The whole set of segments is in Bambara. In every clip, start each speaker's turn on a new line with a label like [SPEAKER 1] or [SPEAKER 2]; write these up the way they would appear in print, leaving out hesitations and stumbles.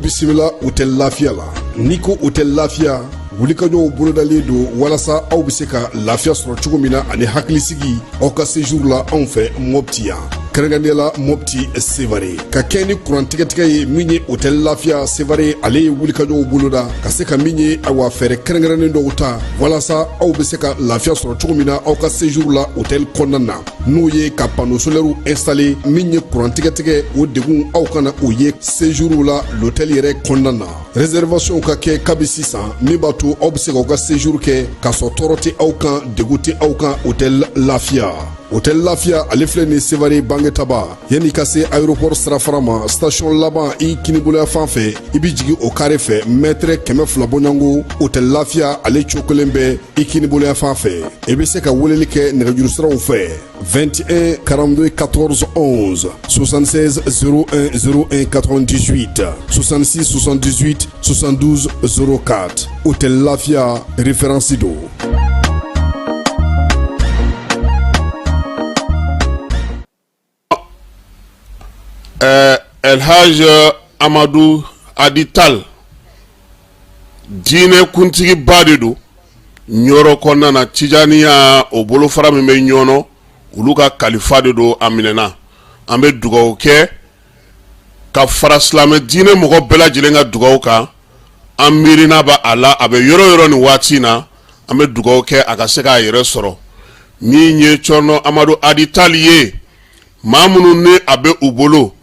[SPEAKER 1] Bisimila Hôtel Lafiya la. N'i ko Hôtel Lafiya, wulikajɔw bolodalen don walasa aw bɛ se ka lafiya sɔrɔ cogo min na ani hakilisigi aw ka séjour la anw fɛ Mopti yan, kɛrɛnkɛrɛnnenya la Mopti Sevare. Ka kɛ ni kuran tigɛtigɛ ye, min ye Hôtel Lafiya Sevare, ale ye wulikajɔw boloda ka se ka min ye, awa, fɛɛrɛ kɛrɛnkɛrɛnnen dɔw ta walasa aw bɛ se ka lafiya sɔrɔ cogo min na aw ka séjour la hôtel kɔnɔna na, n'o ye ka panneau solaire installer. Min ye kuran tigɛtigɛ, o degun aw kana o ye séjour la l'hôtel yɛrɛ kɔnɔna na. Réservation ka kɛ kabi sisan, min b'a to aw bɛ se k'aw ka séjour kɛ k'a sɔrɔ tɔɔrɔ tɛ aw kan, degun tɛ aw kan. Hôtel Lafiya, Hôtel Lafiya, ale filɛ nin Sevare Bangetaba, yanni ka se aéroport sirafara ma, station laban i kiniboloya fan fɛ, i bɛ jigin o kare fɛ, mɛtɛrɛ 200 bɔɲɔgɔnko, Hôtel Lafiya ale cogo kelen bɛ i kiniboloya fan fɛ. I bɛ se ka weleli kɛ nɛgɛjuru siraw fɛ: 21 42 14 11, 76 01 01 98, 66 78 72 04. Hôtel Lafiya, référence don.
[SPEAKER 2] Elhaj Amadu Adi Tal, diinɛ kuntigiba de don Ɲɔrɔ kɔnɔna na. Tijaniya, o bolofara min bɛ Ɲɔnɔ, olu ka kalifa de don. A minɛna. An bɛ dugawu kɛ ka fara silamɛ diinɛ mɔgɔ bɛɛ lajɛlen ka dugawu kan. An miirina b'a a la, a bɛ yɔrɔ yɔrɔ nin waati in na. An bɛ dugawu kɛ a ka se k'a yɛrɛ sɔrɔ. Min ye Cɔrɔnɔ Amadu Adi Tal ye, maa minnu ni a bɛ u bolo,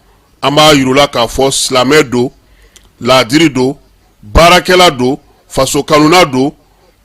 [SPEAKER 2] an b'a yir'u la k'a fɔ silamɛ don, laadiri don, baarakɛla don, faso kanuna don.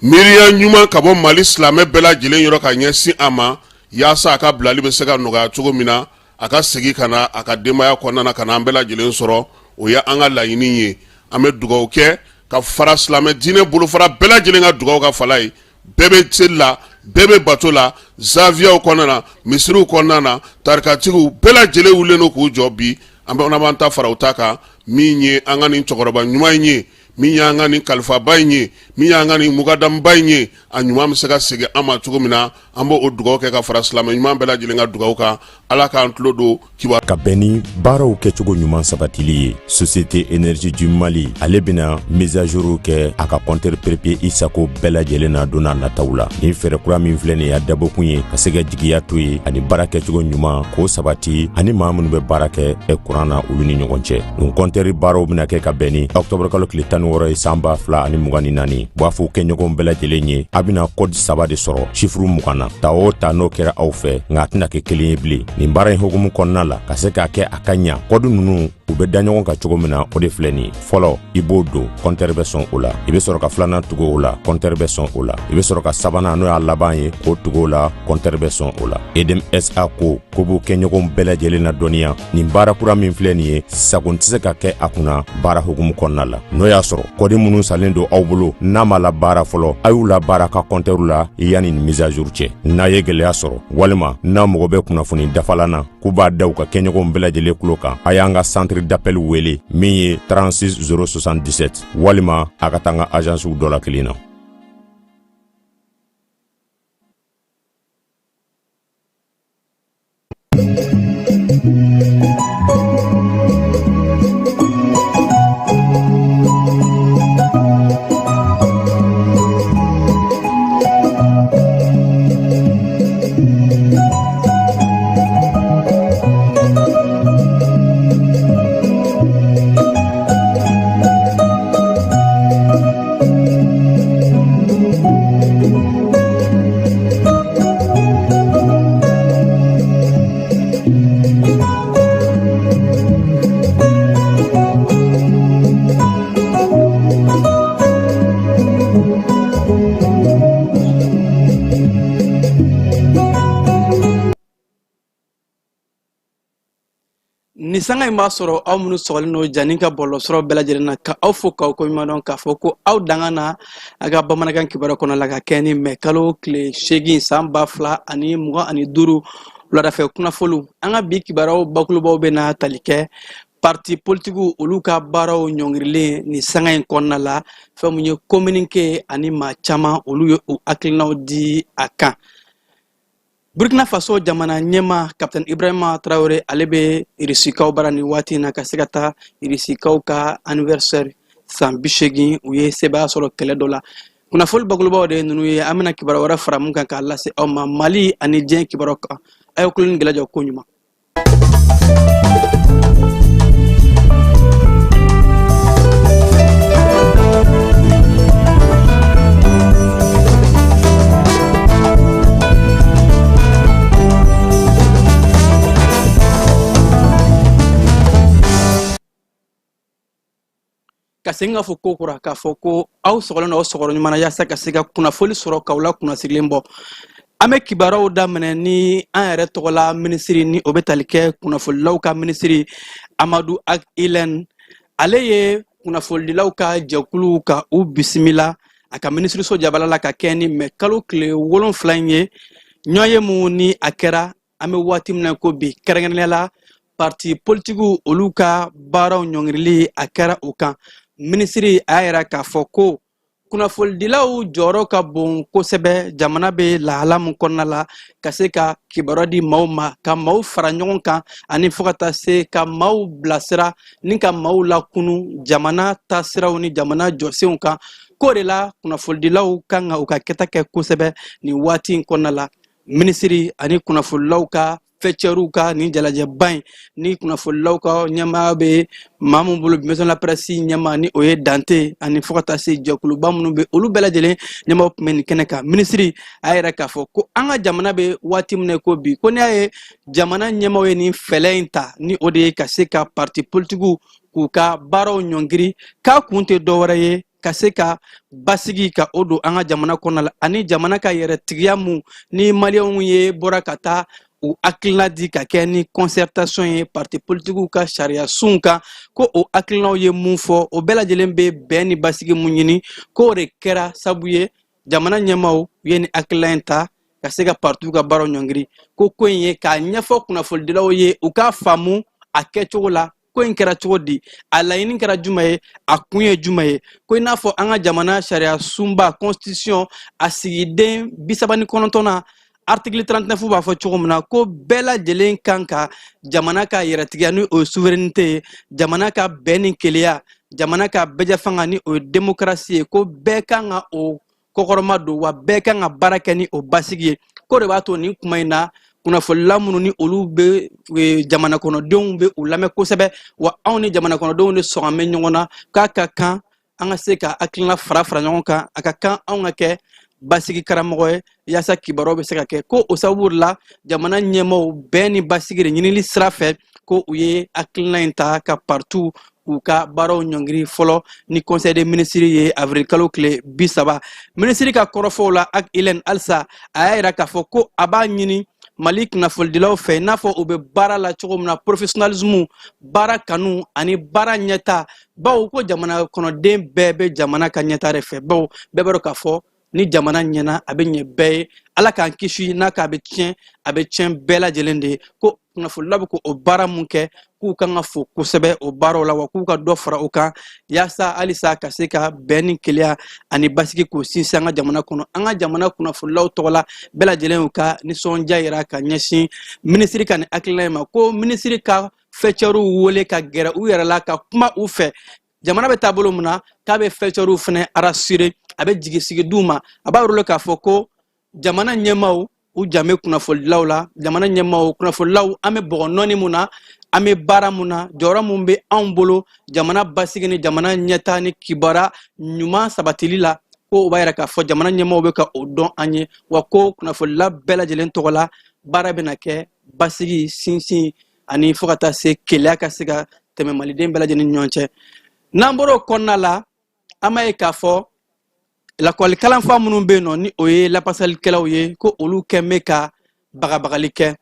[SPEAKER 2] Miiriya ɲuman ka bɔ Mali silamɛ bɛɛ lajɛlen yɔrɔ ka ɲɛsin a ma, yaasa a ka bilali bɛ se ka nɔgɔya cogo min na, a ka segin ka na a ka denbaya kɔnɔna na, ka na an bɛɛ lajɛlen sɔrɔ. O ye an ka laɲini ye. An bɛ dugawu kɛ ka fara silamɛ diinɛ bolofara bɛɛ lajɛlen ka dugawu ka fala ye. Bɛɛ bɛ seli la, bɛɛ bɛ bato la, zawiyaw kɔnɔna na, misiriw kɔnɔna na, tarikatigiw bɛɛ lajɛlen wulilen don k'u jɔ bi. An bɛ b'an ta fara u ta kan. Min ye an ka nin cɛkɔrɔba ɲuman in ye, min y'an ka nin kalifaba in ye, min y'an ka nin mukadamuba in ye, a ɲuman bɛ se ka segin an ma cogo min na, an b'o dugawu kɛ ka fara silamɛ ɲuman bɛɛ lajɛlen ka dugawu kan. Ala k'an tulo don kibaru.
[SPEAKER 3] Ka bɛn ni baaraw kɛcogo ɲuman sabatili ye, Société Énergie du Mali, ale bɛna mise à jour kɛ a ka compteur prépayé i sago bɛɛ lajɛlen na don n'a nataw la. Nin fɛɛrɛ kura min filɛ nin y'a dabɔkun ye ka se ka jigiya to ye ani baara kɛcogo ɲuman k'o sabati ani maa minnu bɛ baara kɛ kuran na, olu ni ɲɔgɔn cɛ. Nin compteur baaraw bɛna kɛ ka bɛn ni octobre kalo tile 16 ye, san 2024. B'a fɔ kɛɲɔgɔn bɛɛ lajɛlen ye, a bɛna code saba de sɔrɔ chiffre 20 na. Ta o ta, n'o kɛra aw fɛ, nka a tɛna kɛ kelen ye bilen. Nin baara in hukumu kɔnɔna la, ka se k'a kɛ a ka ɲa, code ninnu u bɛ da ɲɔgɔn kan cogo min na, o de filɛ nin ye. Fɔlɔ, i b'o don, compteur bɛ sɔn o la. I bɛ sɔrɔ ka filanan tugu o la, compteur bɛ sɔn o la. I bɛ sɔrɔ ka sabanan, n'o y'a laban ye, k'o tugu o la, compteur bɛ sɔn o la. EDM SA ko ko b'u kɛɲɔgɔn bɛɛ lajɛlen na dɔnniya, nin baara kura min filɛ nin ye, sagon tɛ se ka kɛ a kunna baara hukumu kɔnɔna la. N'o y'a sɔrɔ code minnu salen don aw bolo, n'a ma labaara fɔlɔ, a y'u labaara ka compteur la yanni nin mise à jour cɛ. N'a ye gɛlɛya sɔrɔ walima n'a mago bɛ kunnafoni dafalan na, k'u b'a da u ka kɛɲɔgɔnw bɛɛ lajɛlen tulo kan, a y'an ka centre d'appel wele min ye 36 077, walima a ka taa an ka agencew dɔ la kelen na.
[SPEAKER 4] Nin sanga in b'a sɔrɔ aw minnu sɔgɔlen don Jani ka bɔlɔlɔsiraw bɛɛ lajɛlen na, ka aw fo k'aw koɲuman dɔn, k'a fɔ ko aw danga na a ka bamanankan kibaruya kɔnɔ la, ka kɛ ni mɛ kalo tile 8, san 2025, wuladafɛ kunnafoliw. An ka bi kibaruyaw bakurubaw bɛ na tali kɛ parti politikiw, olu ka baaraw ɲɔngirilen nin sanga in kɔnɔna la, fɛn mun ye communiqué ani maa caman, olu ye u hakilinaw di a kan. Burkina Faso jamana ɲɛmaa Capitaine Ibrahima Traoré, ale bɛ Irisikaw bara nin waati in na ka se ka taa Irisikaw ka anniversaire san 80, u ye sebaaya sɔrɔ kɛlɛ dɔ la. Kunnafoli bakurubaw de ye ninnu ye. An bɛna kibaruya wɛrɛ fara mun kan k'a lase aw ma Mali ani diɲɛ kibaruyaw kan. A y'aw tulo ni gɛlɛ jɔ koɲuman. Ka segin ka fɔ ko kura k'a fɔ ko aw sɔgɔlen don aw sɔgɔrɔ ɲuman na yaasa ka se ka kunnafoli sɔrɔ k'aw la kunnasirilen bɔ. An bɛ kibaruyaw daminɛ ni an yɛrɛ tɔgɔla minisiri, ni o bɛ tali kɛ kunnafolilaw ka minisiri Amadu Ag Ilɛn. Ale ye kunnafolidilaw ka jɛkuluw ka u bisimila a ka minisiriso jabala la ka kɛ ni mɛ kalo tile 7 in ye. Ɲɔgɔnye mun ni a kɛra an bɛ waati min na ko bi, kɛrɛnkɛrɛnnenya la parti politikiw olu ka baaraw ɲɔngirili, a kɛra o kan. Minisiri a y'a yira k'a fɔ ko kunnafonidilaw jɔyɔrɔ ka bon kosɛbɛ jamana bɛ lahala min kɔnɔna la, ka se ka kibaruya di maaw ma, ka maaw fara ɲɔgɔn kan, ani fo ka taa se ka maaw bilasira ni ka maaw lakunu jamana taasiraw ni jamana jɔsenw kan. K'o de la kunnafonidilaw kan ka u ka kɛta kɛ kosɛbɛ nin waati in kɔnɔna la. Minisiri ani kunnafonilaw ka faîtièresw ka nin jalajɛba in, ni kunnafonilaw ka ɲɛmaaya bɛ maa min bolo, maison de la presse ɲɛmaa, ni o ye Dante, ani fo ka taa se jɛkuluba minnu bɛ, olu bɛɛ lajɛlen ɲɛmaaw tun bɛ nin kɛnɛ kan. Minisiri a y'a yira k'a fɔ ko an ka jamana bɛ waati min na ko bi, ko n'i y'a ye jamana ɲɛmaaw ye nin fɛɛrɛ in ta, ni o de ye ka se ka parti politikiw k'u ka baaraw ɲɔngiri, k'a kun tɛ dɔwɛrɛ ye ka se ka basigi ka o don an ka jamana kɔnɔna la, ani jamana ka yɛrɛtigiya mun ni maliyɛnw ye bɔra ka taa u hakilina di ka kɛ ni concertation ye parti politikiw ka sariya sunw kan, ko o hakilinaw ye mun fɔ, o bɛɛ lajɛlen bɛ bɛn ni basigi mun ɲini, k'o de kɛra sabu ye jamana ɲɛmaaw ye nin hakilina in ta ka se ka partiw ka baaraw ɲɔngiri. Ko in ye k'a ɲɛfɔ kunnafonidilaw ye u k'a faamu a kɛcogo la, ko in kɛra cogo di, a laɲini kɛra jumɛn ye, a kun ye jumɛn ye. Ko i n'a fɔ an ka jamana sariya sunba constitution a sigiden 39nan article 39 b'a fɔ cogo min na, ko bɛɛ lajɛlen kan ka jamana ka yɛrɛtigiya, ni o ye souveraineté ye, jamana ka bɛn ni kelenya, jamana ka bɛɛjɛfanga, ni o ye démocratie ye, ko bɛɛ kan ka o kɔkɔrɔma don, wa bɛɛ kan ka baara kɛ ni o basigi ye. K'o de b'a to nin kuma in na, kunnafonila minnu ni olu bɛ jamana kɔnɔdenw bɛ u lamɛn kosɛbɛ, wa anw ni jamana kɔnɔdenw de sɔgɔn bɛ ɲɔgɔn na, k'a ka kan an ka se ka hakilina fara fara ɲɔgɔn kan, a ka kan anw ka kɛ basigi karamɔgɔ ye yaasa kibaruyaw bɛ se ka kɛ. Ko o sababu de la jamana ɲɛmaaw bɛn ni basigi de ɲinili sira fɛ, ko u ye hakilina in ta ka partiw k'u ka baaraw ɲɔngiri fɔlɔ ni conseil des ministres ye avril kalo tile 30. Minisiri ka kɔrɔfɔw la, Ag Ilɛn halisa a y'a yira k'a fɔ ko a b'a ɲini Mali kunnafonidilaw fɛ, i n'a fɔ u bɛ baara la cogo min na, professionnalisme, baara kanu ani baara ɲɛta, bawo ko jamana kɔnɔden bɛɛ bɛ jamana ka ɲɛta de fɛ, bawo bɛɛ b'a dɔn k'a fɔ ni jamana ɲɛna a bɛ ɲɛ bɛɛ ye, Ala k'an kisi n'a k'a bɛ tiɲɛ, a bɛ tiɲɛ bɛɛ lajɛlen de ye. Ko kunnafonila bɛ k'o baara mun kɛ, k'u kan ka fo kosɛbɛ o baaraw la, wa k'u ka dɔ fara o kan yaasa halisa ka se ka bɛn ni kelenya ani basigi k'o sinsin an ka jamana kɔnɔ. An ka jamana kunnafonilaw tɔgɔ la, bɛɛ lajɛlen y'u ka nisɔndiya yira ka ɲɛsin minisiri ka nin hakilina in ma, ko minisiri ka faîtièresw wele ka gɛrɛ u yɛrɛ la ka kuma u fɛ jamana bɛ taabolo min na, k'a bɛ faîtièresw fana rassurer, a bɛ jigisigi d'u ma. A b'a yir'u la k'a fɔ ko jamana ɲɛmaaw u jan bɛ kunnafonidilaw la, jamana ɲɛmaaw kunnafonilaw an bɛ bɔgɔ nɔɔni mun na, an bɛ baara mun na, jɔyɔrɔ mun bɛ anw bolo jamana basigi ni jamana ɲɛtaa ni kibaruya ɲuman sabatili la, ko o b'a yira k'a fɔ jamana ɲɛmaaw bɛ ka o dɔn an ye, wa ko kunnafonidila bɛɛ lajɛlen tɔgɔ la baara bɛna kɛ basigi sinsin ani fo ka taa se kelenya ka se ka tɛmɛ maliden bɛɛ lajɛlen ni ɲɔgɔn cɛ. N'an bɔra o kɔnɔna la, an b'a ye k'a fɔ lakɔli kalanfa minnu bɛ yen nɔ, ni o ye lapasalikɛlaw ye, ko olu kɛn bɛ ka bagabagali kɛ,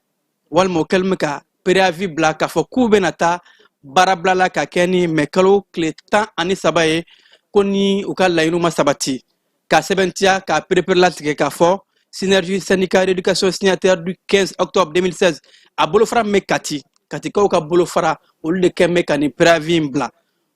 [SPEAKER 4] walima o kɛlen bɛ ka préavis bila k'a fɔ k'u bɛna taa baarabila la ka kɛ ni mɛ kalo tile 13 ye, ko ni u ka laɲiniw ma sabati. K'a sɛbɛntiya k'a pereperelatigɛ k'a fɔ Synergie syndicat d'éducation signataire du 15 octobre 2016, a bolofara min bɛ Kati, Katikaw ka bolofara, olu de kɛn bɛ ka nin préavis in bila.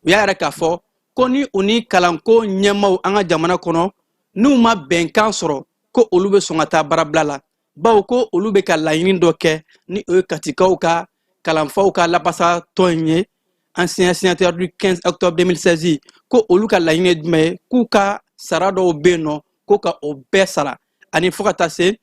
[SPEAKER 4] U y'a yira k'a fɔ ko ni u ni kalanko ɲɛmaaw an ka jamana kɔnɔ n'u ma bɛnkan sɔrɔ, ko olu bɛ sɔn ka taa baarabila la. Bawo ko olu bɛ ka laɲini dɔ kɛ, ni o ye Katikaw ka kalanfaw ka lapasa tɔn in ye, anciens signataires du 15 octobre 2016, ko olu ka laɲini ye jumɛn ye? K'u ka sara dɔw bɛ yen nɔ, ko ka o bɛɛ sara, ani fo ka taa se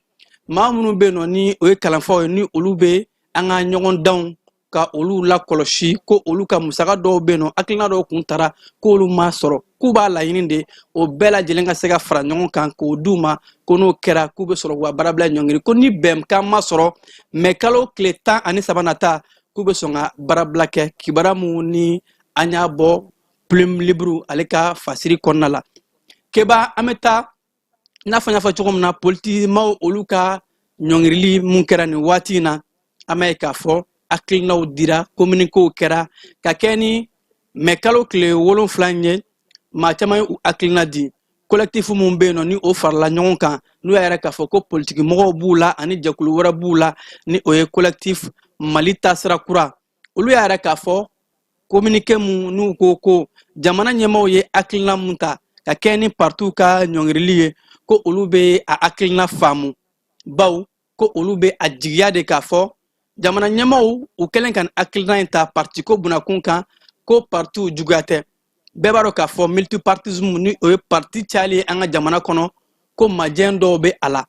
[SPEAKER 4] maa minnu bɛ yen nɔ, ni o ye kalanfaw ye, ni olu bɛ an ka ɲɔgɔndanw ka olu lakɔlɔsi, ko olu ka musaka dɔw bɛ yen nɔ, hakilina dɔw kun tara k'olu ma sɔrɔ, k'u b'a laɲini de o bɛɛ lajɛlen ka se ka fara ɲɔgɔn kan k'o d'u ma. Ko n'o kɛra, k'u bɛ sɔrɔ k'u ka baarabila ɲɔngiri. Ko ni bɛnkan ma sɔrɔ mɛ kalo tile 13 nata, k'u bɛ sɔn ka baarabila kɛ. Kibaruya mun ni an y'a bɔ Plume Libre ale ka fasiri kɔnɔna la. Keba, an bɛ taa, i n'a fɔ n y'a fɔ cogo min na, politikimaw olu ka ɲɔngirili mun kɛra nin waati in na, an b'a ye k'a fɔ hakilinaw dira, communiquéw kɛra ka kɛ ni mɛ kalo tile 7 in ye. Maa caman ye u hakilina di. Collectif mun bɛ yen nɔ, ni o farala ɲɔgɔn kan, n'u y'a yɛrɛ k'a fɔ ko politiki mɔgɔw b'u la ani jɛkulu wɛrɛ b'u la, ni o ye Collectif Mali Taasira Kura, olu y'a yɛrɛ k'a fɔ communiqué mun n'u ko ko jamana ɲɛmaaw ye hakilina mun ta ka kɛ ni partiw ka ɲɔngirili ye, ko olu bɛ a hakilina faamu, baw ko olu bɛ a jigiya de k'a fɔ jamana ɲɛmaaw u kɛlen ka hakilina in ta parti ko bunakun kan, ko partiw juguya tɛ. Bɛɛ b'a dɔn k'a fɔ multipartisme, ni o ye parti cayali ye an ka jamana kɔnɔ, ko majɛ dɔw bɛ a la.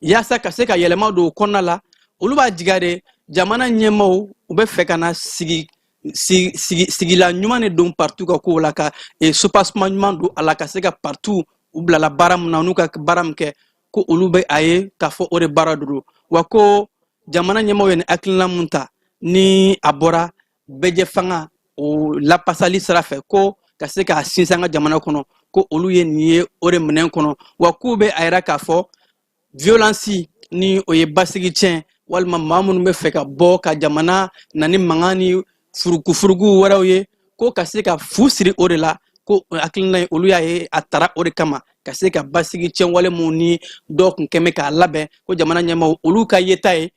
[SPEAKER 4] Yaasa ka se ka yɛlɛma don o kɔnɔna la, olu b'a jigiya de jamana ɲɛmaaw u bɛ fɛ ka na sigi sigila ɲuman de don partiw ka kow la, ka soubassement ɲuman don a la, ka se ka partiw u bilala baara min na, n'u ka baara min kɛ, ko olu bɛ a ye k'a fɔ o de baara don. Wa ko jamana ɲɛmaaw ye nin hakilina mun ta, ni a bɔra bɛɛjɛ fanga o lapasali sira fɛ, ko ka se k'a sinsin an ka jamana kɔnɔ, ko olu ye nin ye o de minɛn kɔnɔ. Wa k'u bɛ a yira k'a fɔ violence, ni o ye basigi tiɲɛ, walima maa minnu bɛ fɛ ka bɔ ka jamana na ni mankan ni furukufuruku wɛrɛw ye, ko ka se ka fu siri o de la, ko hakilina ye olu y'a ye a tara o de kama, ka se ka basigi tiɲɛ wale mun ni dɔw kun kɛmɛ k'a labɛn, ko jamana ɲɛmaaw olu ka yeta ye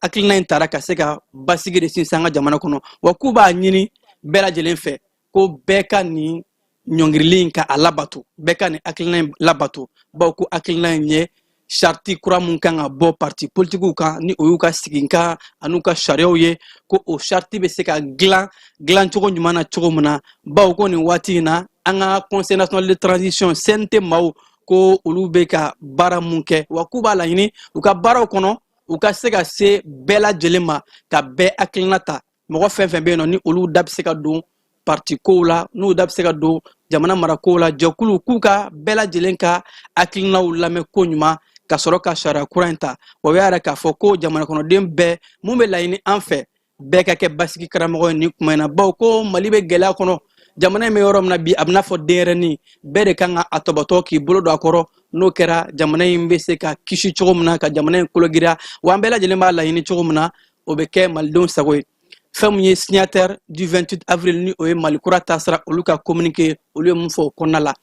[SPEAKER 4] hakilina in tara ka se ka basigi de sinsin an ka jamana kɔnɔ. Wa k'u b'a ɲini bɛɛ lajɛlen fɛ ko bɛɛ ka nin ɲɔngirili in ka a labato, bɛɛ ka nin hakilina in labato, bawo ko hakilina in ye sariti kura mun kan ka bɔ parti politikiw kan, ni o y'u ka siginkan an'u ka sariyaw ye, ko o sariti bɛ se ka dilan dilancogo ɲuman na cogo min na. Bawo ko nin waati in na, an ka Conseil national de transition, CNT maaw, ko olu bɛ ka baara mun kɛ, wa k'u b'a laɲini u ka baaraw kɔnɔ u ka se ka se bɛɛ lajɛlen ma, ka bɛɛ hakilina ta, mɔgɔ fɛn fɛn bɛ yen nɔ, ni olu da bɛ se ka don parti kow la, n'u da bɛ se ka don jamana mara kow la, jɛkulu, k'u ka bɛɛ lajɛlen ka hakilinaw lamɛn ko ɲuman, ka sɔrɔ ka sariya kura in ta. Wa u y'a yira k'a fɔ ko jamana kɔnɔden bɛɛ mun bɛ laɲini an fɛ, bɛɛ ka kɛ basigi karamɔgɔ ye nin kuma in na, bawo ko Mali bɛ gɛlɛya kɔnɔ. Jamana in bɛ yɔrɔ min na bi, a bɛ n'a fɔ denyɛrɛnin, bɛɛ de kan ka a tɔbɔtɔ k'i bolo don a kɔrɔ. N'o kɛra, jamana in bɛ se ka kisi cogo min na, ka jamana in kologiriya, wa an bɛɛ lajɛlen b'a laɲini cogo min na, o bɛ kɛ malidenw sago ye. Fɛn min ye signataire du 28 avril, ni o ye Mali Kura Taasira, olu ka communiqué, olu ye mun fɔ o kɔnɔna la?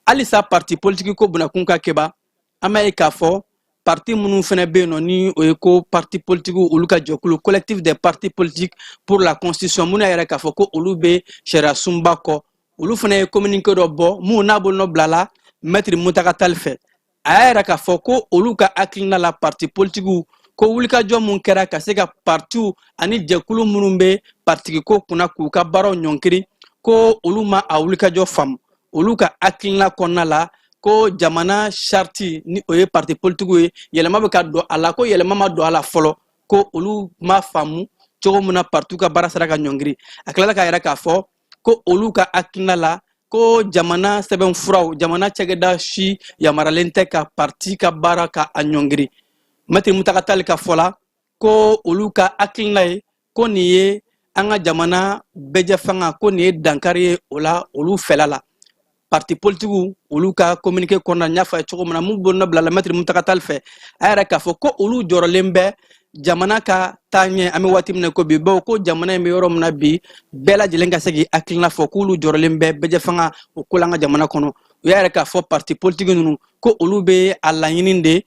[SPEAKER 4] Halisa parti politique ko bunakun ka, Keba, an b'a ye k'a fɔ parti minnu fana bɛ yen nɔ, ni o ye ko parti politique olu ka jɛkulu, Collectif des partis politiques pour la constitution, minnu y'a yɛrɛ k'a fɔ ko olu bɛ sariya sunba kɔ, olu fana ye communiqué dɔ bɔ mun n'a bolonɔ bilala maître Mountaga Tall fɛ. A y'a yɛrɛ k'a fɔ ko olu ka hakilina la, parti politikiw ko wulikajɔ mun kɛra ka se ka partiw ani jɛkulu minnu bɛ partigiko kunna k'u ka baaraw ɲɔnkiri, ko olu ma a wulikajɔ faamu. Olu ka hakilina kɔnɔna la, ko jamana sariti, ni o ye parti politikiw ye, yɛlɛma bɛ ka don a la, ko yɛlɛma ma don a la fɔlɔ, ko olu ma faamu cogo min na partiw ka baara sera ka ɲɔngiri. A tilala k'a yɛrɛ k'a fɔ ko olu ka hakilina la, ko jamana sɛbɛn furaw, jamana cakɛda si yamaralen tɛ ka parti ka baara ka a ɲɔngiri. Maître Mountaga Tall ka fɔ la, ko olu ka hakilina ye ko nin ye an ka jamana bɛɛjɛ fanga, ko nin ye dankari ye o la olu fɛla la. Parti politikiw olu ka communiqué kɔnɔna, n y'a fɔ a ye cogo min na, mun bolonɔ bilala maître Mountaga Tall fɛ, a yɛrɛ k'a fɔ ko olu jɔrɔlen bɛ jamana ka taa ɲɛ an bɛ waati min na ko bi, bawo ko jamana in bɛ yɔrɔ min na bi, bɛɛ lajɛlen ka se k'i hakilina fɔ, k'olu jɔrɔlen bɛ bɛɛjɛ fanga o ko la an ka jamana kɔnɔ. U y'a yɛrɛ k'a fɔ parti politiki ninnu ko olu bɛ a laɲini de,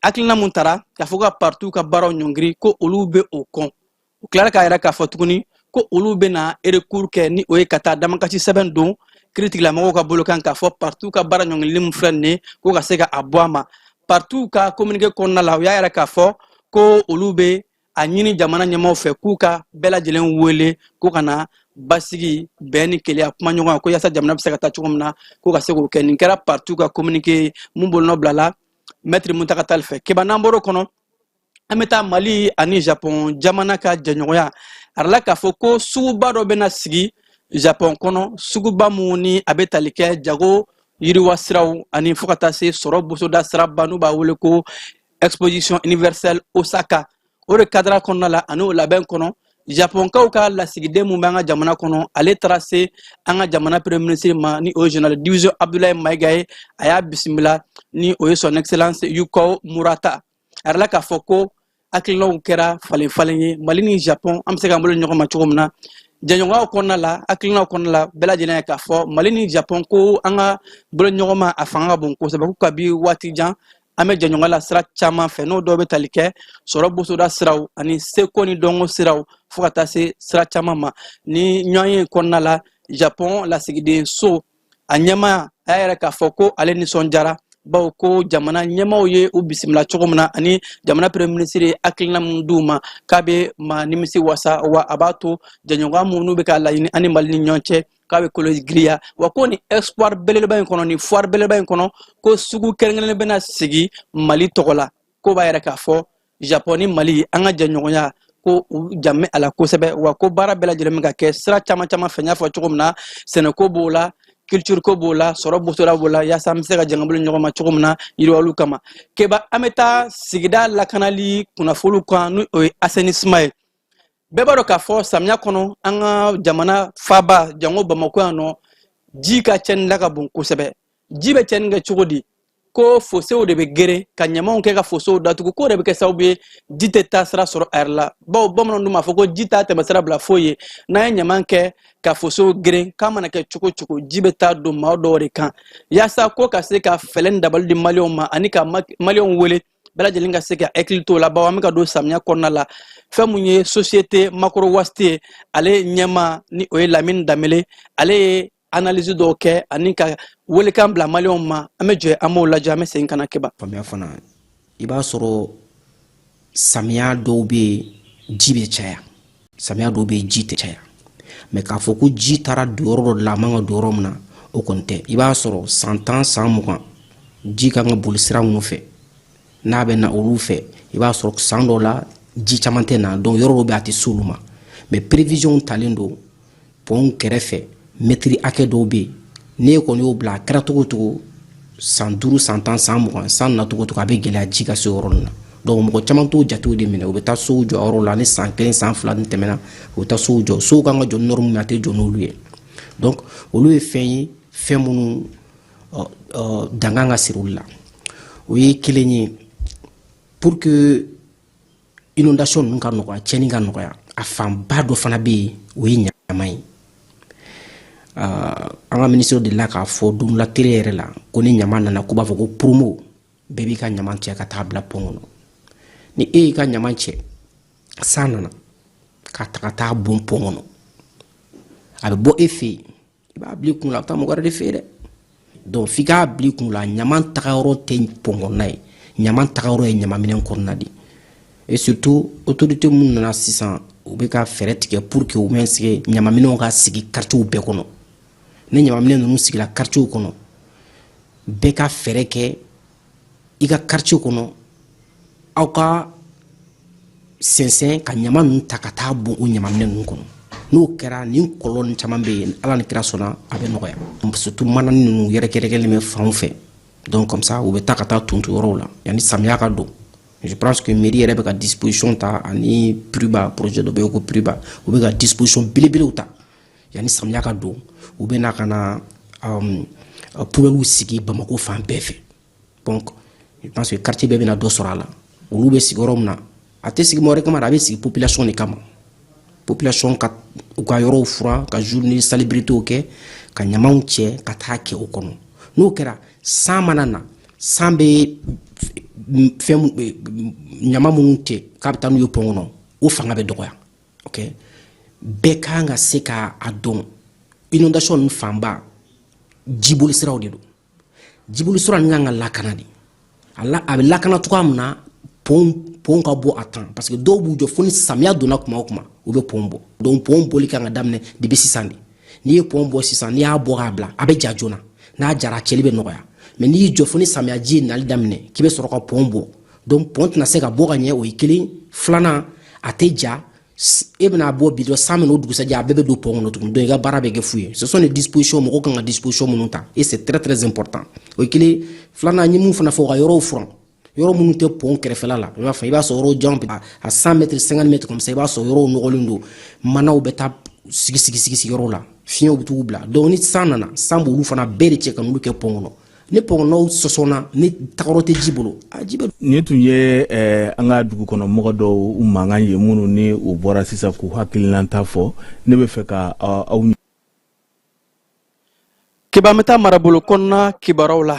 [SPEAKER 4] hakilina mun tara k'a fɔ ka partiw ka baaraw ɲɔngiri, ko olu bɛ o kɔn. U tilara k'a yɛrɛ k'a fɔ tuguni ko olu bɛna recours kɛ, ni o ye ka taa damakasi sɛbɛn don kiiritigɛlamɔgɔw ka bolo kan, k'a fɔ partiw ka baara ɲɔngirili min filɛ nin ye, ko ka se ka a bɔ a ma. Partiw ka communiqué kɔnɔna la, u y'a yira k'a fɔ ko olu bɛ a ɲini jamana ɲɛmaaw fɛ k'u ka bɛɛ lajɛlen wele ko ka na basigi, bɛn ni kelenya, kumaɲɔgɔnya ko yaasa jamana bɛ se ka taa cogo min na, k'u ka se k'o kɛ. Nin kɛra partiw ka communiqué mun bolonɔ bilala Maître Muntaka Tall fɛ. Keba, n'an bɔr'o kɔnɔ, an bɛ taa Mali ani Japon jamana ka jɛɲɔgɔnya. A yirala k'a fɔ ko suguba dɔ bɛna sigi Japon kɔnɔ, suguba mun ni a bɛ tali kɛ jago yiriwa siraw ani fo ka taa se sɔrɔ bosoda siraba, n'u b'a wele ko Exposition Universelle Osaka. O de cadre kɔnɔna la ani o labɛn kɔnɔ, Japonkaw ka lasigiden mun bɛ an ka jamana kɔnɔ, ale taara se an ka jamana premier ministre ma, ni o ye général division Abdoulaye Mayiga ye. A y'a bisimila, ni o ye Son Excellence Yukao Murata. A yirala k'a fɔ ko hakilinaw kɛra falen falen ye Mali ni Japon, an bɛ se k'an bolo ɲɔgɔn ma cogo min na jɛɲɔgɔnyaw kɔnɔna la, hakilinaw kɔnɔna la. Bɛɛ lajɛlen ye k'a fɔ Mali ni Japon ko an ka bolo ɲɔgɔn ma, a fanga ka bon kosɛbɛ, ko kabi waati jan an bɛ jɛɲɔgɔnya la sira caman fɛ, n'o dɔw bɛ tali kɛ sɔrɔ bosoda siraw ani seko ni dɔnko siraw, fo ka taa se sira caman ma. Ni ɲɔgɔn ye kɔnɔna la, Japon lasigiden so a ɲɛmaa a y'a yɛrɛ k'a fɔ ko ale nisɔndiyara, bawo ko jamana ɲɛmaaw ye u bisimila cogo min na ani jamana premier ministre ye hakilina mun d'u ma, k'a bɛ ma nimisi wasa, wa a b'a to jɛɲɔgɔnya mun n'u bɛ k'a laɲini ani Mali ni ɲɔgɔn cɛ, k'a bɛ kolo giriya. Wa ko ni espoir belebeleba in kɔnɔ, ni foire belebeleba in kɔnɔ, ko sugu kɛrɛnkɛrɛnnen bɛna sigi Mali tɔgɔ la, ko b'a yɛrɛ k'a fɔ Japon ni Mali an ka jɛɲɔgɔnya, ko u janbɛ a la kosɛbɛ, wa ko baara bɛɛ lajɛlen bɛ ka kɛ sira caman caman fɛ. N y'a fɔ cogo min na, sɛnɛko b'o la, culture ko b'o la, sɔrɔ bosoda b'o la, yaasa an bɛ se ka jɛn ka bolo ɲɔgɔn ma cogo min na yiriwaliw kama. Keba, an bɛ taa sigida lakanali kunnafoniw kan, ni o ye assainissement ye. Bɛɛ b'a dɔn k'a fɔ samiya kɔnɔ, an ka jamana faaba, jango Bamakɔ yan nɔ, ji ka cɛnni la ka bon kosɛbɛ. Ji bɛ cɛnni kɛ cogo di? Ko fosew de bɛ gere ka ɲamanw kɛ ka fosew datugu, k'o de bɛ kɛ sababu ye ji tɛ taa sira sɔrɔ a yɛrɛ la, bawo bamananw dun b'a fɔ ko ji t'a tɛmɛ sira bila foyi ye. N'an ye ɲaman kɛ ka fosew geren, k'a mana kɛ cogo cogo, ji bɛ taa don maa dɔw de kan. Yaasa ko ka se ka fɛɛrɛ ni dabali di Maliyɛnw ma ani ka Maliyɛnw wele bɛɛ lajɛlen ka se ka hakili t'o la, bawo an bɛ ka don samiya kɔnɔna la, fɛn mun ye société Macrowaste ye, ale ɲɛmaa, ni o ye Lamine Danbele, ale ye analyse dɔw kɛ ani ka welekan bila Maliyɛnw ma. An bɛ jɛ an b'o lajɛ, an bɛ segin ka na, Keba.
[SPEAKER 5] Faamuya fana, i b'a sɔrɔ samiya dɔw bɛ yen, ji bɛ caya, samiya dɔw bɛ yen, ji tɛ caya. Mais k'a fɔ ko ji taara don yɔrɔ dɔ la, a man ka don yɔrɔ min na, o kɔni tɛ. I b'a sɔrɔ san 10, san 20, ji kan ka boli sira minnu fɛ, n'a bɛ na olu fɛ, i b'a sɔrɔ san dɔw la ji caman tɛ na. Donc yɔrɔ dɔw bɛ, a tɛ s'olu ma. Mais prévision talen don pɔnw kɛrɛfɛ, mɛtiri hakɛ dɔw bɛ yen, n'e kɔni y'o bila, a kɛra cogo o cogo, san 5, san 10, san 20, san na cogo o cogo, a bɛ gɛlɛya ji ka se yɔrɔ ninnu na. Donc mɔgɔ caman t'o jatew de minɛ, u bɛ taa sow jɔ yɔrɔ la. Ni san 1, san 2 ni tɛmɛna, u bɛ taa sow jɔ. Sow kan ka jɔ ni norme min, a tɛ jɔ n'olu ye. Donc olu ye fɛn ye, fɛn minnu dan kan ka siri olu la. O ye kelen ye. Pour que inondation ninnu ka nɔgɔya, tiɲɛni ka nɔgɔya, a fanba dɔ fana bɛ yen, o ye ɲama ye. An ka minisiriw delila k'a fɔ don la télé yɛrɛ la ko ni ɲama nana, k'u b'a fɔ ko promo, bɛɛ b'i ka ɲama cɛ ka taa bila pɔn kɔnɔ. Ni e y'i ka ɲama cɛ, san nana k'a ta ka taa bon pɔn kɔnɔ, a bɛ bɔ e fɛ yen, i b'a bila i kun la, a bɛ taa mɔgɔ wɛrɛ de fɛ yen dɛ. Donc f'i k'a bila i kun la, ɲama tagayɔrɔ tɛ pɔn kɔnɔna ye, ɲama tagayɔrɔ ye ɲamaminɛn kɔnɔna de. Et surtout autorité minnu nana sisan, u bɛ ka fɛɛrɛ tigɛ pour que au moins ɲamaminɛnw ka sigi quartier bɛɛ kɔnɔ. Ni ɲamaminɛn ninnu sigila quartier kɔnɔ, bɛɛ ka fɛɛrɛ kɛ i ka quartier kɔnɔ, aw ka sɛnsɛn ka ɲama ninnu ta ka taa bon o ɲamaminɛn ninnu kɔnɔ. N'o kɛra, nin kɔlɔlɔ nin caman bɛ yen, Ala ni kira sɔnna, a bɛ nɔgɔya. Surtout manani ninnu yɛrɛkɛrɛkɛlen bɛ fanw fɛ. Donc comme ça u bɛ taa ka taa tonto yɔrɔw la yanni samiya ka don. Je pense que mairie yɛrɛ bɛ ka disposition ta ani PRUBA, projet dɔ bɛ yen ko PRUBA, u bɛ ka disposition belebelew ta yanni samiya ka don. U bɛ na ka na poubelles sigi Bamako fan bɛɛ fɛ. Donc je pense que quartier bɛɛ bɛna dɔ sɔrɔ a la. Olu bɛ sigi yɔrɔ min na, a tɛ sigi mɔgɔ wɛrɛ kama, a bɛ sigi population de kama. Population ka u ka yɔrɔw furan, ka journée salubrité kɛ, ka ɲamaw cɛ ka taa kɛ o kɔnɔ. N'o kɛra, san mana na, san bɛ fɛn ɲama minnu cɛ k'a bɛ taa n'u ye pɔn kɔnɔ, o fanga bɛ dɔgɔya. Ok, bɛɛ kan ka se ka a dɔn, inondation ninnu fanba, jiboli siraw de don. Jiboli sira ninnu kan ka lakana de. A la, a bɛ lakana cogoya min na, pont ka bɔ à temps, parce que dɔw b'u jɔ fo ni samiya donna kuma o kuma, u bɛ pont bɔ. Donc pont bɔli kan ka daminɛ depuis sisan de. N'i ye pont bɔ sisan, n'i y'a bɔ k'a bila, a bɛ ja joona. N'a jara, a cɛli bɛ nɔgɔya. Mais n'i y'i jɔ fo ni samiya ji ye nali daminɛ k'i bɛ sɔrɔ ka pont bɔ, donc pont tɛna se ka bɔ ka ɲɛ. O ye kelen. Filanan, a tɛ ja. E bɛna bɔ bi dɔrɔn, san bɛ n'o dugusajɛ, a bɛɛ bɛ don pont kɔnɔ tuguni. Donc i ka baara bɛ kɛ fu ye. Ce sont des dispositions, mɔgɔw kan ka disposition minnu ta, et c'est très très important. O ye kelen. Filanan, n ye mun fana fɔ, u ka yɔrɔw furan, yɔrɔ minnu tɛ pont kɛrɛfɛla la. I b'a fɔ, i b'a sɔrɔ yɔrɔ jan, à 100 mètres, 50 mètres comme ça, i b'a sɔrɔ yɔrɔw nɔgɔlen don, manaw bɛ taa sigi sigi sigi sigi yɔrɔ la, fiɲɛw bɛ t'u bila. Donc ni san nana, san b'olu fana bɛɛ de cɛ ka n'olu kɛ pont kɔnɔ. Ni pont kɔnɔnaw sɔsɔnna, ni tagayɔrɔ tɛ ji bolo, a ji bɛ.
[SPEAKER 6] Nin tun ye an ka dugu kɔnɔ mɔgɔ dɔw mankan ye, minnu ni u bɔra sisan k'u hakilinata fɔ. Ne bɛ fɛ ka aw
[SPEAKER 4] Keba, an bɛ taa marabolo kɔnɔna kibaruyaw la.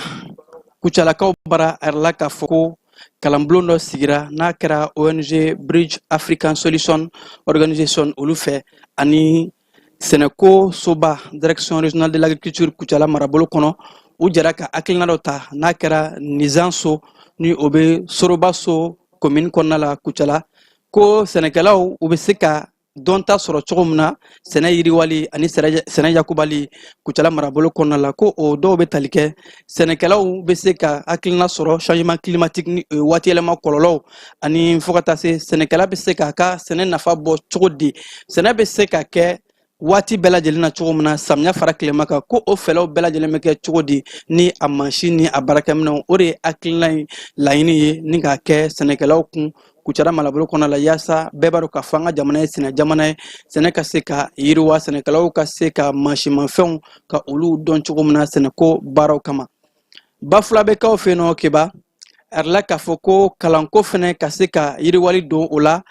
[SPEAKER 4] Kucalakaw bara, a yirala k'a fɔ ko kalanbulon dɔ sigira, n'a kɛra ONG Bridge African Solution Organisation olu fɛ ani sɛnɛko soba, Direction régionale de l'agriculture Kucala marabolo kɔnɔ. U jɛra ka hakilina dɔ ta, n'a kɛra Nizanso, ni o bɛ Sorobaso commune kɔnɔna la Kucala, ko sɛnɛkɛlaw u bɛ se ka dɔnta sɔrɔ cogo min na sɛnɛ yiriwali ani sɛnɛ yakubali Kucala marabolo kɔnɔna la. Ko o dɔw bɛ tali kɛ sɛnɛkɛlaw bɛ se ka hakilina sɔrɔ changement climatique ni waati yɛlɛma kɔlɔlɔw, ani fo ka taa se sɛnɛkɛla bɛ se k'a ka sɛnɛ nafa bɔ cogo di, sɛnɛ bɛ se ka kɛ waati bɛɛ lajɛlen na cogo min na, samiya fara tilema kan, ko o fɛlɛw bɛɛ lajɛlen bɛ kɛ cogo di ni a mansin ni a baarakɛminɛnw. O de ye hakilina in laɲini ye, ni k'a kɛ sɛnɛkɛlaw kun Kucala marabolo kɔnɔ la, yaasa bɛɛ b'a dɔn k'a fɔ an ka jamana ye sɛnɛ jamana ye, sɛnɛ ka se ka yiriwa, sɛnɛkɛlaw ka se ka mansinmafɛnw ka olu dɔn cogo min na sɛnɛko baaraw kama. Bafulabɛkaw fɛ yen nɔ, Keba, a yirala k'a fɔ ko kalanko fɛnɛ ka se ka yiriwali don o la.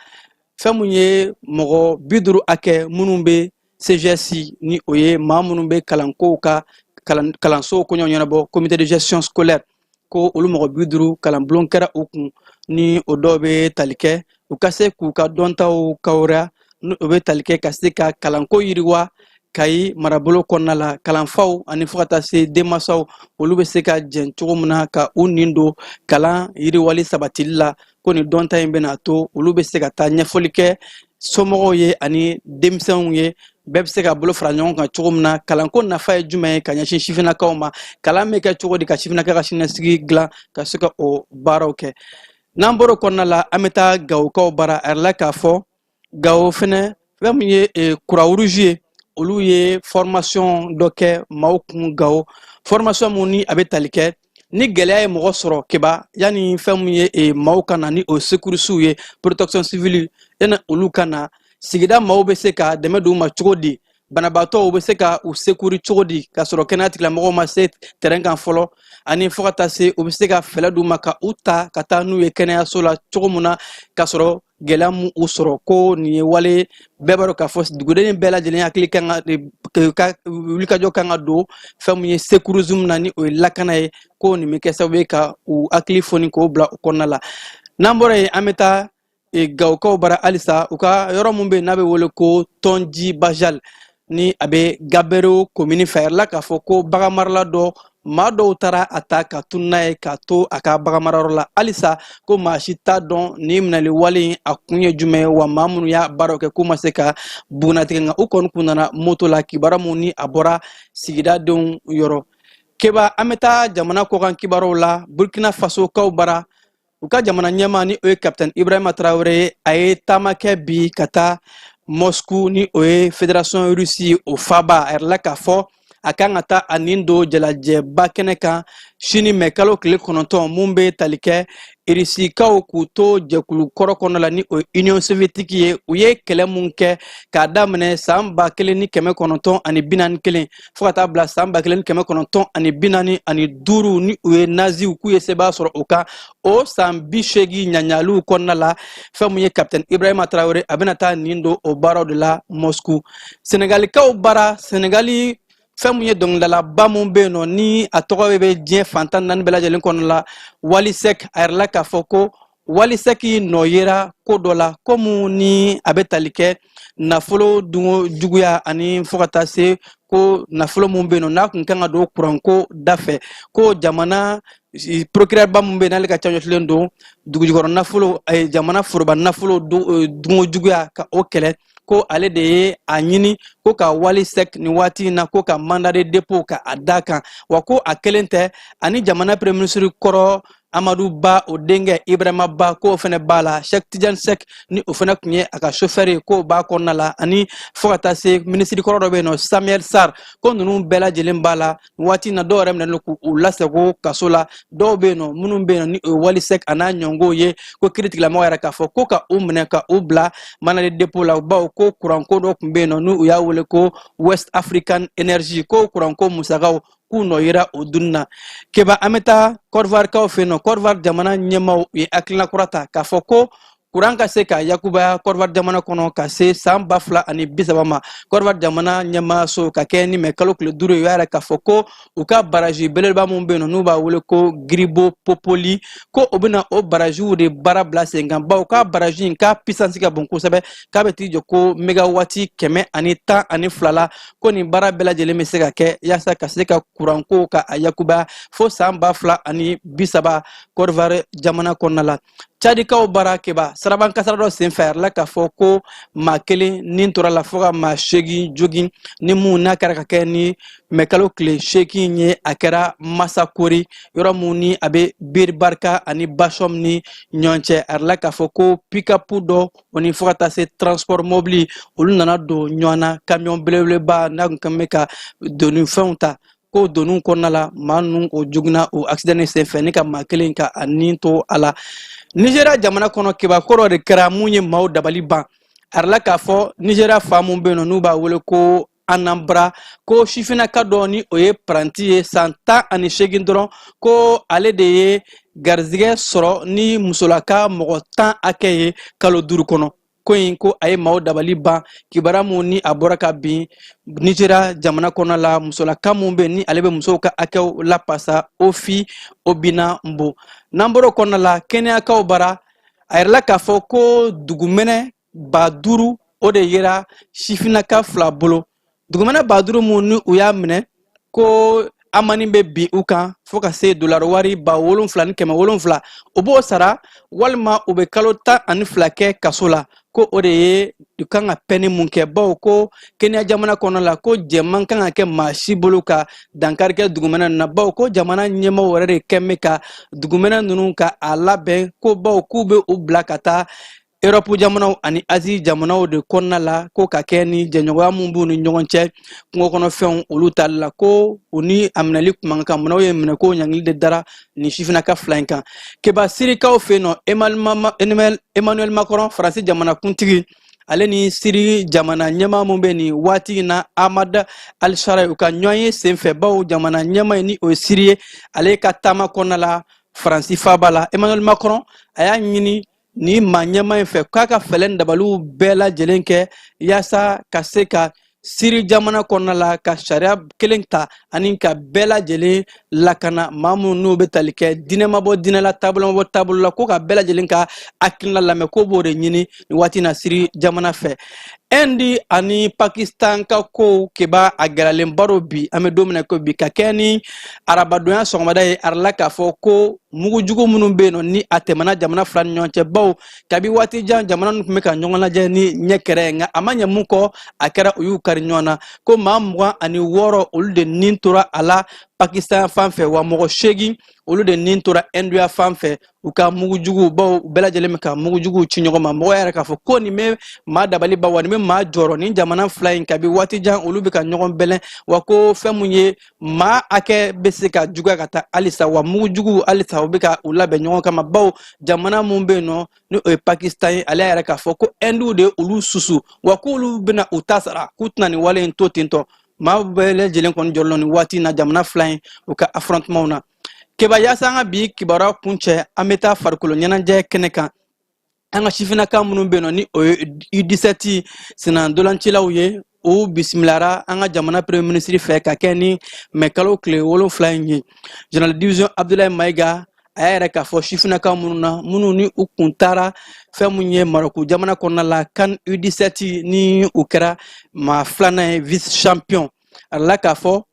[SPEAKER 4] Fɛn mun ye mɔgɔ 50 hakɛ minnu bɛ CGS, ni o ye maa minnu bɛ kalankow ka kalansow koɲɛw ɲɛnabɔ, comité de gestion scolaire, ko olu mɔgɔ 50, kalanbulon kɛra u kun, ni o dɔw bɛ tali kɛ u ka se k'u ka dɔntaw kawura, ni o bɛ tali kɛ ka se ka kalanko yiriwa Kayi marabolo kɔnɔna la, kalanfaw ani fo ka taa se denmansaw, olu bɛ se ka jɛn cogo min na ka u nin don kalan yiriwali sabatili la. Ko nin dɔnta in bɛna to olu bɛ se ka taa ɲɛfɔli kɛ somɔgɔw ye ani denmisɛnw ye, bɛɛ bɛ se ka bolo fara ɲɔgɔn kan cogo min na. Kalanko nafa ye jumɛn ye ka ɲɛsin sifinnakaw ma? Kalan bɛ kɛ cogo di ka sifinnaka ka siniɲɛsigi dilan, ka se ka o baaraw kɛ? N'an bɔr'o kɔnɔna la, an bɛ taa Gawokaw bara. A yirala k'a fɔ Gawo fɛnɛ, fɛn min ye Croix Rouge ye, olu ye formation dɔ kɛ maaw kun Gawo, formation mun ni a bɛ tali kɛ ni gɛlɛya ye mɔgɔ sɔrɔ, Keba, yanni fɛn mun ye maaw ka na ni o secourisiw ye, protection civile, yanni olu ka na, sigida maaw bɛ se ka dɛmɛ d'u ma cogo di, banabaatɔw bɛ se ka u secourir cogo di k'a sɔrɔ kɛnɛya tigilamɔgɔw ma se terrain kan fɔlɔ, ani fo ka taa se u bɛ se ka fɛɛrɛ d'u ma ka u ta ka taa n'u ye kɛnɛyaso la cogo min na k'a sɔrɔ gɛlɛya mun u sɔrɔ. Ko nin ye wale, bɛɛ b'a dɔn k'a fɔ duguden bɛɛ lajɛlen hakili kan ka wulikajɔ kan ka don fɛn mun ye secourisme na, ni o ye lakana ye. Ko nin bɛ kɛ sababu ye ka u hakili foni k'o bila o kɔnɔna la. N'an bɔra yen, an bɛ taa Gawokaw bara halisa, u ka yɔrɔ mun bɛ yen n'a bɛ wele ko Tɔnji Bajal, ni a bɛ Gabero komini fɛ. A yirala k'a fɔ ko baganmarala dɔ, maa dɔw taara a ta ka tunu n'a ye k'a to a ka baganmarayɔrɔ la. Halisa ko maa si t'a dɔn nin minɛli wale in a kun ye jumɛn ye, wa maa minnu y'a baaraw kɛ k'u ma se ka bugunnatigɛ, nka u kɔni kun nana moto la. Kibaruya mun ni a bɔra sigidadenw yɔrɔ. Keba, an bɛ taa jamana kɔkan kibaruyaw la. Burkina Faso kaw bara, u ka jamana ɲɛmaa, ni o ye Capitaine Ibrahima Traoré ye, a ye taama kɛ bi ka taa Moscou, ni o ye Fédération Russie o faaba. A yirala k'a fɔ a kan ka taa a nin don jalajɛba kɛnɛ kan sini, mɛ kalo tile 9, mun bɛ tali kɛ Irisikaw k'u to jɛkulu kɔrɔ kɔnɔ la, ni o ye Union soviétique ye. U ye kɛlɛ mun kɛ k'a daminɛ san 1941 fo ka taa bila san 1945, ni u ye naziw k'u ye sebaya sɔrɔ o kan, o san 80 ɲaɲaliw kɔnɔna la, fɛn mun ye Capitaine Ibrahima Traoré, a bɛna taa nin don o baaraw de la Moscou. Senegalikaw bara, Senegali, fɛn mun ye dɔnkilidalaba mun bɛ yen nɔ, ni a tɔgɔ bɛ diɲɛ fan 14 bɛɛ lajɛlen kɔnɔ la, Wally Seck, a yirala k'a fɔ ko Wally Seck nɔ yera ko dɔ la, ko mun ni a bɛ tali kɛ nafolo dungo juguya ani fo ka taa se ko ko nafolo mun bɛ yen nɔ, n'a kun kan ka don kuranko da fɛ, ko jamana procureur ba mun bɛ yen, n'ale ka cajɔtilen don dugujukɔrɔ nafolo, jamana foroba nafolo dunko juguya, ka o kɛlɛ, ko ale de ye a ɲini ko ka Wali Sɛk nin waati in na, ko ka mandat de dépôt ka a da kan. Wa ko a kelen tɛ, ani jamana premier ministre kɔrɔ Amadu Ba, o denkɛ Ibrahima Ba, k'o fɛnɛ b'a la, Sɛk Tijan Sɛk, ni o fɛnɛ tun ye a ka chauffeur ye, k'o b'a kɔnɔna la, ani fo ka taa se minisiri kɔrɔ dɔ bɛ yen nɔ, Samuel Sar, ko ninnu bɛɛ lajɛlen b'a la waati in na. Dɔw yɛrɛ minɛlen k'u lasago kaso la. Dɔw bɛ yen nɔ, minnu bɛ yen nɔ, ni o ye Wali Sɛk a n'a ɲɔngɔnw ye, ko kiiritigɛlamɔgɔ yɛrɛ k'a fɔ ko ka u minɛ ka u bila mandat de dépôt la, bawo ko kuranko dɔ tun bɛ yen nɔ, n'u y'a wele ko West African Energy, ko kuranko musakaw k'u nɔ yera o dunni na. Keba, an bɛ taa Côte d'Ivoire kaw fɛ yen nɔ. Côte d'Ivoire jamana ɲɛmaaw ye hakilina kura ta k'a fɔ ko kuran ka se ka yakubaya Côte d'Ivoire jamana kɔnɔ ka se san 2030 ma. Côte d'Ivoire jamana ɲɛmaaso, ka kɛ ni mɛ kalo tile 5 ye, u y'a yira k'a fɔ ko u ka baraji belebeleba mun bɛ yen nɔ, n'u b'a wele ko Grebo Popoli, ko u bɛna o barajiw de baara bila sen kan, bawo k'a baraji in k'a puissance ka bon kosɛbɛ, k'a bɛ t'i jɔ ko mégawati 112 la, ko nin baara bɛɛ lajɛlen bɛ se ka kɛ yaasa ka se ka kuranko ka a yakubaya fo san 2030 Côte d'Ivoire jamana kɔnɔna la. Cadikaw bara, Keba, siraban kasara dɔ senfɛ, a yirala k'a fɔ ko maa kelen ni tora la, fo ka maa 8 jogin, ni mun n'a kɛra ka kɛ ni mɛkalo tile 8 ye. A kɛra Masakori, yɔrɔ mun ni a bɛ Biribarika ani Basɔm ni ɲɔgɔn cɛ. A yirala k'a fɔ ko pikapu dɔ, o ni fo ka taa se transport mobili, olu nana don ɲɔgɔn na, kamiyɔn belebeleba n'a kun kan bɛ ka donifɛnw ta, ko doniw kɔnɔna la, maa ninnu o joginna o accident nin senfɛ, ni ka maa kelen ka a ni to a la. Nigéria jamana kɔnɔ, Keba, ko dɔ de kɛra mun ye maaw dabali ban. A yirala k'a fɔ Nigéria fan mun bɛ yen nɔ, n'u b'a wele ko Anambra, ko sifinnaka dɔ, ni o ye paranti ye, san 18 dɔrɔn, ko ale de ye garizigɛ sɔrɔ ni musolaka mɔgɔ 10 hakɛ ye kalo 5 kɔnɔ. Ko in, ko a ye maaw dabali ban. Kibaruya mun ni a bɔra ka bin Nigéria jamana kɔnɔ la, musolaka mun bɛ ni ale bɛ musow ka hakɛw lapasa, Ofi Obina Nbo. N'an bɔr'o kɔnɔna la, kɛnɛyakaw bara, a yirala k'a fɔ ko dugumɛnɛ 5000, o de yera sifinnaka fila bolo. Dugumɛnɛ 5000 mun ni u y'a minɛ, ko amani bɛ bin u kan fo ka se dolari wari 7700, u b'o sara walima u bɛ kalo 12 kɛ kaso la. Ko o de ye u kan ka pɛni mun kɛ, bawo ko Kenya jamana kɔnɔ la, ko jɛn man kan ka kɛ maa si bolo ka dankari kɛ dugumɛnɛ ninnu na, bawo ko jamana ɲɛmaaw yɛrɛ de kɛn bɛ ka dugumɛnɛ ninnu ka a labɛn, ko bawo k'u bɛ u bila ka taa Erɔpu jamanaw ani Azi jamanaw de kɔnɔna la, ko ka kɛ ni jɛɲɔgɔnya mun b'u ni ɲɔgɔn cɛ kungo kɔnɔfɛnw olu tali la, ko u ni a minɛli kun man kan. Munna u ye minɛ? Ko ɲangili de dara nin sifinnaka fila in kan. Keba, Sirikaw fɛ yen nɔ, Emmanuel Macron, Faransi jamanakuntigi, ale ni Siri jamana ɲɛmaa mun bɛ nin waati in na, Ahmad Al-Sharaa, u ka ɲɔgɔn ye senfɛ, bawo jamana ɲɛmaa ye ni o ye Siri ye, ale ka taama kɔnɔna la Faransi faaba la, Emmanuel Macron a y'a ɲini ni maa ɲɛmaa in fɛ k'a ka fɛɛrɛ dabaliw bɛɛ lajɛlen kɛ yaasa ka se ka Siri jamana kɔnɔna la ka sariya kelen ta ani ka bɛɛ lajɛlen lakana, maa minnu n'u bɛ tali kɛ diinɛ ma bɔ diinɛ la, taabolo ma bɔ taabolo la, ko ka bɛɛ lajɛlen ka hakilina lamɛn, ko b'o de ɲini nin waati na Siri jamana fɛ. Indi ani Pakistan ka kow, Keba, a gɛlɛyalenba don bi. An bɛ don min na ko bi, ka kɛ ni arabadonya sɔgɔmada ye, a yirala k'a fɔ ko mugujugu minnu bɛ yen nɔ, ni a tɛmɛna jamana fila ni ɲɔgɔn cɛ, bawo kabi waati jan jamana ninnu tun bɛ ka ɲɔgɔn lajɛ ni ɲɛ kɛrɛ ye, nka a ma ɲɛ mun kɔ, a kɛra u y'u kari ɲɔgɔn na, ko maa 26 olu de nin tora a la Pakistan fan fɛ, wa mɔgɔ 8 olu de nin tora India fan fɛ u ka mugujuguw, bawo u bɛɛ lajɛlen bɛ ka mugujuguw ci ɲɔgɔn ma. Mɔgɔ yɛrɛ k'a fɔ ko nin bɛ maa dabali ban, wa nin bɛ maa jɔrɔ. Nin jamana fila in, kabi waati jan olu bɛ ka ɲɔgɔn bɛlɛn, wa ko fɛn mun ye maa hakɛ bɛ se ka juguya ka taa halisa, wa mugujuguw halisa u bɛ ka u labɛn ɲɔgɔn kama, bawo jamana mun bɛ yen nɔ, ni o ye Pakistan ye, ale yɛrɛ k'a fɔ ko Ɛndiw de ye olu susu, wa k'olu bɛna u ta sara, k'u tɛna nin wale in to ten tɔ. Maa bɛɛ lajɛlen kɔni jɔrɔlen nin waati in na jamana fila in u ka affrontement na. Keba, yaasa an ka bi kibaruya kuncɛ, an bɛ taa farikolo ɲɛnajɛ kɛnɛ kan. An ka sifinnaka minnu bɛ yen nɔ, ni o ye U17 sennantolancilaw ye, u bisimilara an ka jamana premier ministre fɛ ka kɛ ni mɛ kalo tile 7 in ye. Général division Abdoulaye Mayiga, a y'a yɛrɛ k'a fɔ sifinnaka minnu na, minnu ni u kun taara fɛn mun ye Marɔku jamana kɔnɔna la, CAN U17, ni u kɛra maa filanan ye, vice champion. A la k'a fɔ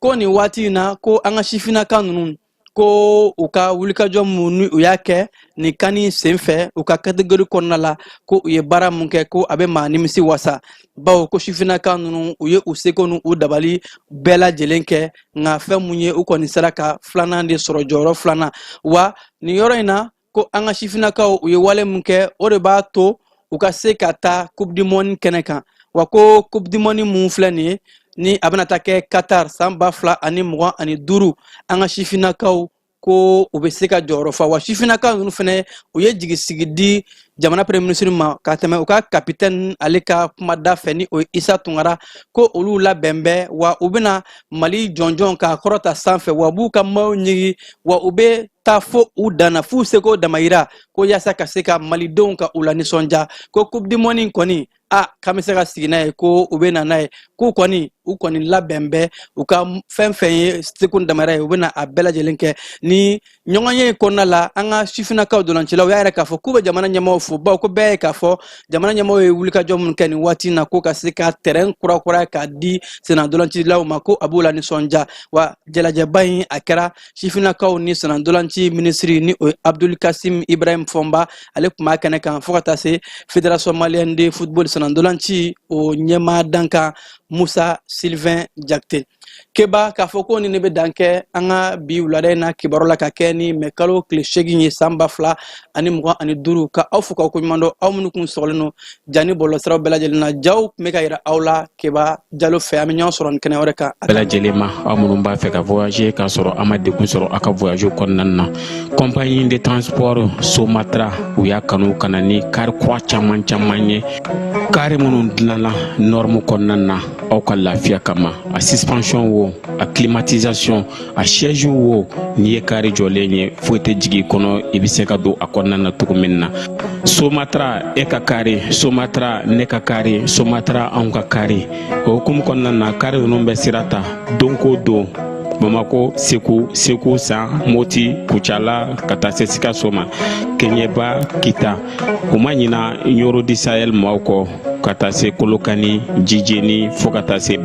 [SPEAKER 4] ko nin waati in na, ko an ka sifinnaka ninnu, ko u ka wulikajɔ mun ni u y'a kɛ nin CAN sen fɛ u ka catégorie kɔnɔna la, ko u ye baara mun kɛ, ko a bɛ maa nimisi wasa, bawo ko sifinnaka ninnu, u ye u seko ni u dabali bɛɛ lajɛlen kɛ, nka fɛn mun ye, u kɔni sera ka filanan de sɔrɔ, jɔyɔrɔ filanan. Wa nin yɔrɔ in na, ko an ka sifinnakaw, u ye wale mun kɛ, o de b'a to u ka se ka taa Coupe du monde kɛnɛ kan. Wa ko Coupe du monde mun filɛ nin ye, ni a bɛna taa kɛ Qatar san 2025, an ka sifinnakaw, ko u bɛ se ka jɔyɔrɔ fa. Wa sifinnakaw ninnu fɛnɛ, u ye jigisigi di jamana premier ministre ma ka tɛmɛ u ka capitaine ale ka kumada fɛ, ni o ye Isa Tunkara, ko olu labɛn bɛ, wa u bɛna Mali jɔnjɔn k'a kɔrɔta sanfɛ, wa b'u ka maillot ɲigi, wa u bɛ taa fo u danna f'u seko damayira, ko yaasa ka se ka malidenw ka u la nisɔndiya, ko Coupe du monde kɔni, a k'an bɛ se ka sigi n'a ye, ko u bɛ na n'a ye, k'u kɔni, u kɔni labɛn bɛ, u ka fɛn fɛn ye seko damayira ye, u bɛ na a bɛɛ lajɛlen kɛ. Ni ɲɔgɔnye in kɔnɔna la, an ka sifinnakaw dolancilaw y'a yɛrɛ k'a fɔ k'u bɛ jamana ɲɛmaaw fo, bawo ko bɛɛ ye k'a fɔ jamana ɲɛmaaw ye wulikajɔ minnu kɛ nin waati in na, ko ka se ka terrain kura k'a di senna dolancilaw ma, ko a b'u la nisɔndiya. Wa jalajɛba in, a kɛra sifinnakaw ni senna dolanci minisiri, ni o ye Abdul Kasim Ibrahim Fɔnba, ale tun b'a kɛnɛ kan, fo ka taa se Fédération malienne de football senna dolanci o ɲɛmaa dankan Musa Sylvain Jakite. Keba, k'a fɔ ko ni ne bɛ dan kɛ an ka bi wulada in na kibaru la, ka kɛ ni mɛ kalo tile 8 ye san 2025, ka aw fo k'aw koɲuman dɔn, aw minnu kun sɔgɔlen don jani bɔlɔlɔsiraw bɛɛ lajɛlen na. Jaw tun bɛ ka yira aw la Keba Jalo fɛ. An bɛ ɲɔgɔn sɔrɔ nin kɛnɛ wɛrɛ kan.
[SPEAKER 7] Bɛɛ lajɛlen ma, aw minnu b'a fɛ ka voyager k'a sɔrɔ a ma degun sɔrɔ aw ka voyage kɔnɔna na, compagnie de transport Somatra, u y'a kanu ka na ni kari kura caman caman ye, kari minnu dilanna norme kɔnɔna na aw ka lafiya kama. A suspension wo, a climatisation, a siège wo, n'i ye kari jɔlen ye, foyi tɛ jigin i kɔnɔ, i bɛ se ka don a kɔnɔna na cogo min na. Somatra, e ka kari Somatra, ne ka kari Somatra, anw ka kari. O hukumu kɔnɔna na, kari ninnu bɛ sira ta don ko don Bamako, Segu, Segu San, Moti, Kucala, ka taa se Sikaso ma, Keɲeba, Kita. U ma ɲina Ɲoro du Sahel maaw kɔ, ka taa se Kolokani, Jijeni, fo ka taa se